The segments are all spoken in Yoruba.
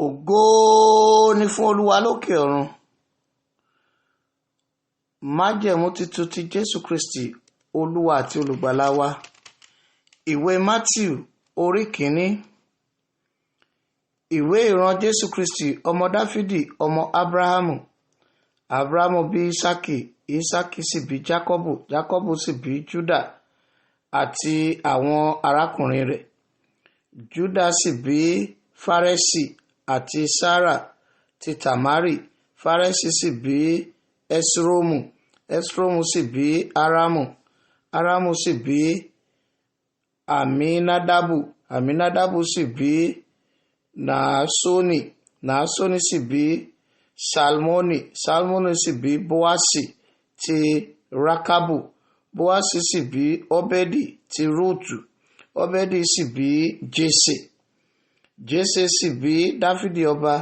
Ògo ni fún Olúwa lókè ọ̀run. Májẹ̀mú titun ti Jésù Kristi, Olúwa àti Olùgbàlà wa. Ìwé Matthew orí kìíní. Ìwé ìran Jésù Kristi, ọmọ Dáfídì, ọmọ Ábúráhámù. Ábúráhámù bí Ísákì, Ísákì sì bí Jákọ́bù, Jákọ́bù sì bí Júdà àti àwọn arákùnrin rẹ̀. Júdà sì bí Fárẹ́sì àti Sárà ti Tàmárì. Fárẹ́sì sì bí Esromu, Esromu sì bí Árámù, Árámù sì bí Àmínádàbù, Àmínádàbù sì bí Nàásónì, Nàásónì sì bí Salmoni, Salmoni sì bí Bóásì ti Rákábù, Bóásì sì bí Óbédì ti Rúùtù, Óbédì sì bí Jésè. Jésè sì bí Dáfídì ọba,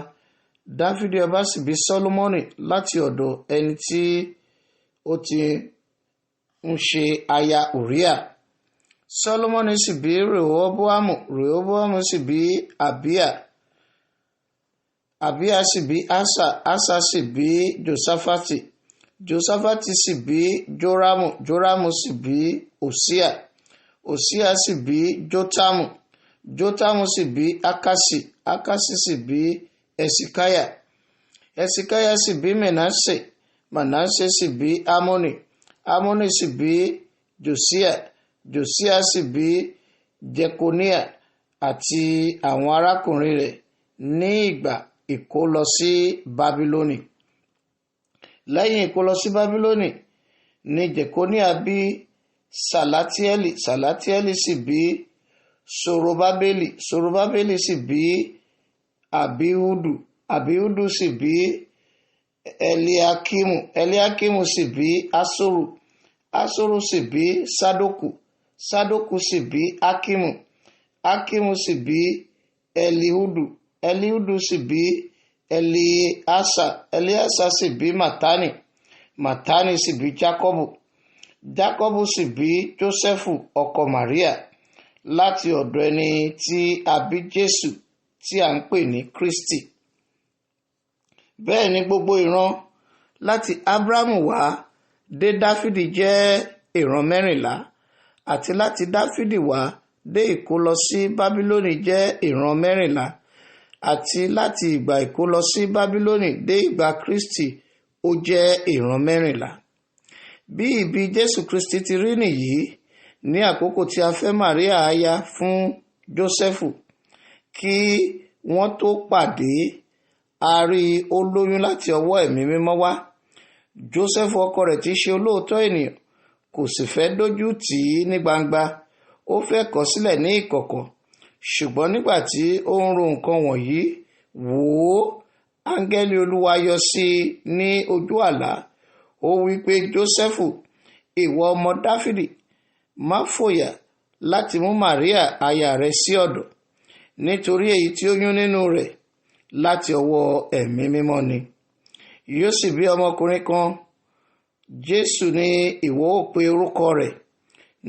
Dáfídì ọba sì bí Sólómọ́nì láti ọ̀dọ̀ ẹni tí ó ti ń ṣe aya Ùríà. Sólómọ́nì sì bí Rehoboamu, Rehoboamu sì bí Àbíà, Àbíà sì bí Asa, Asa sì bí Josafati, Josafati sì bí Jórámù, Jórámù sì bí Òsíà, Òsíà sì bí Jótámù, Jótámù sì bí Ákásì, Ákásì sì bí Ẹ̀sìkáyà, Ẹ̀sìkáyà sì bí Mẹ̀násè, Mànásè sì bí Ámónì, Ámónì sì bí Jòsíà, Jòsíà sì bí Jekóníà àti àwọn arákùnrin rẹ̀ ní ìgbà ìkólọ sí Bábílónì. Lẹ́yìn ìkólọ sí Bábílónì ni Jekóníà bí Sàlátìẹ́lì, Sàlátìẹ́lì sì bí Sorobábélì, Sorobábélì sì bí Abihudu, Abihudu sì bí Eliakimu, Eliakimu sì bí Asoru, Asoru sì bí Sadoku, Sadoku sì bí Akimu, Akimu sì bí Elihudu, Elihudu sì bí Eliasa, Eliasa sì bí Matani, Matani sì bí Jákọ́bù, Jákọ́bù sì bí Jósẹ́fù ọkọ Màríà láti ọ̀dọ̀ ẹni tí a bí Jésù tí à ń pè ní Kristi. Bẹ́ẹ̀ ni gbogbo ìran láti Ábúráhámù wá dé Dáfídì jẹ́ ìran 14, àti láti Dáfídì wá dé ìkólọ sí Bábílónì jẹ́ ìran 14, àti láti ìgbà ìkólọ sí Bábílónì dé ìgbà Kristi ó jẹ́ ìran 14. Bí ìbí Jésù Kristi ti rí nìyí ní àkókò tí a fẹ́ Màríà aya fún Jósẹ́fù, kí wọ́n tó pàdé, a rí ó lóyún láti ọwọ́ Ẹ̀mí Mímọ́ wá. Jósẹ́fù ọkọ rẹ̀ tí í ṣe olóòótọ́ ènìyàn kò sì fẹ́ dójú tì í ní gbangba, ó fẹ́ kọ̀ sílẹ̀ ní ìkọ̀kọ̀. Ṣùgbọ́n nígbà tí ó ń ro nǹkan wọ̀nyí, wò ó, áńgẹ́lì Olúwa yọ sí i ní ojú àlá. Ó wí pé, Jósẹ́fù, ìwọ ọmọ Dáfídì, má fòyà láti mú Màríà aya rẹ sí ọ̀dọ̀, nítorí èyí tí ó yún nínú rẹ̀ láti ọwọ́ Ẹ̀mí Mímọ́ ni. Yóò sì bí ọmọkùnrin kan, Jésù ni ìwọ ó pe orúkọ rẹ̀,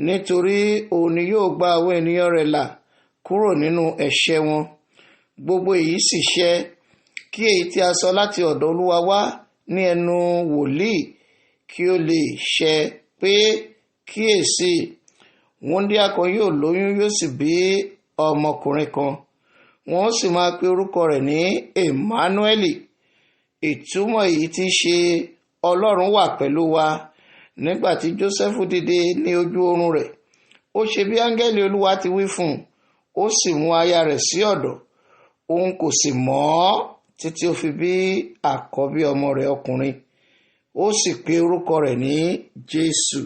nítorí òun ni yóò gba àwọn ènìyàn rẹ̀ là kúrò nínú ẹ̀ṣẹ̀ wọn. Gbogbo èyí sì ṣẹ, kí èyí tí a sọ láti ọ̀dọ̀ Olúwa wá ní ẹnu wòlíì kí ó lè ṣẹ pé, kíyèsí, wúńdíá kan yóò lóyún, yóò sì bí ọmọkùnrin kan, wọn ó sì máa pe orúkọ rẹ̀ ní Emmanueli, ìtumọ̀ èyí tí í ṣe Ọlọ́run wà pẹ̀lú wa. Nígbà tí Jósẹ́fù dìde ní ojú oorun rẹ̀, ó ṣe bí áńgẹ́lì Olúwa ti wí fún un, ó sì mú aya rẹ̀ sí ọ̀dọ̀. Òun kò sì mọ̀ ọ́ títí ó fi bí àkọ́bí ọmọ rẹ̀ ọkùnrin, ó sì pe orúkọ rẹ̀ ní Jésù.